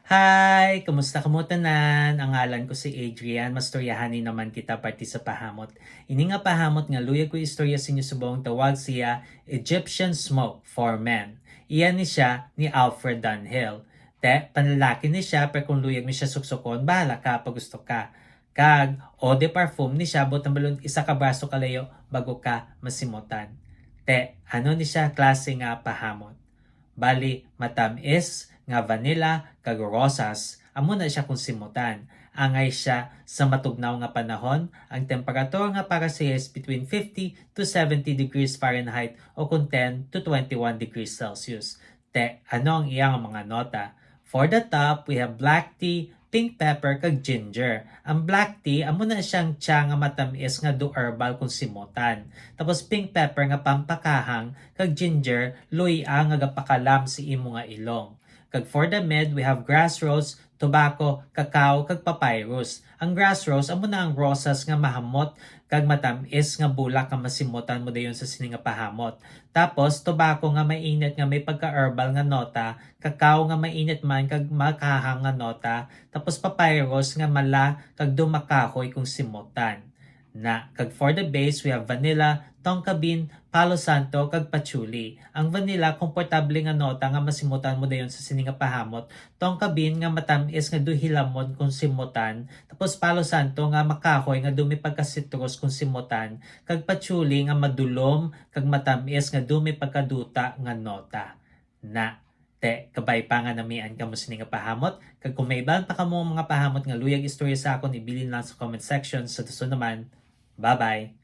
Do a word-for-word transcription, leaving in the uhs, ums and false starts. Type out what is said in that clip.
Hi! Kumusta kamo tanan? Ang ngalan ko si Adrian. Mastoryahanay naman kita parte sa pahamot. Ini nga pahamot nga luyag ko istorya sa inyo subong tawag siya Egyptian Smoke for Men. Iya ni siya ni Alfred Dunhill. Te, panlalaki ni siya, pero kung luyag mo siya suksukon, bahala ka pag gusto ka. Kag eau de parfum ni siya, buot silingon, isa ka braso kalayo bago ka masimutan. Te, ano ni siya klase nga pahamot? Bali, matam-is nga vanilla kag rosas, amo na siya kung simutan. Angay siya sa matugnaw nga panahon, ang temperatura nga para siya is between fifty to seventy degrees Fahrenheit o kung ten to twenty-one degrees Celsius. Te, ano ang iyang mga nota? For the top, we have black tea, pink pepper, kag ginger. Ang black tea, amo na siyang tsa nga matam-is nga do herbal kung simutan. Tapos pink pepper nga pampakahang, kag ginger, luy-a nga gapakalam sa imo nga ilong. Kag for the mid, we have grass rose, tobacco, cacao, kag papyrus. Ang grass rose, amo na ang rosas nga mahamot kag matam-is nga bulak nga masimutan mo dayon sa sini nga pahamot. Tapos, tobacco nga mainit nga may pagka-herbal nga nota, cacao nga mainit man kag makahang nga nota, tapos papyrus nga mala kag do makahoy kung simutan. Na, kag for the base, we have vanilla, tonka bean, palo santo, kag patchouli. Ang vanilla, komportable nga nota nga masimutan mo dayon sa sini nga pahamot. Tonka bean nga matam-is nga do hilamon kung simutan. Tapos palo santo nga makahoy nga do may pagka-citrus kung simutan. Kag patchouli nga madulom kag matam-is nga do may pagkaduta nga nota. Na, te, kabay pa nga namian kamo sini nga pahamot. Kag kung may iban pa kamo mga pahamot nga luyag istorya sa akon, ibilin lang sa comment section. Sa dason naman, bye-bye!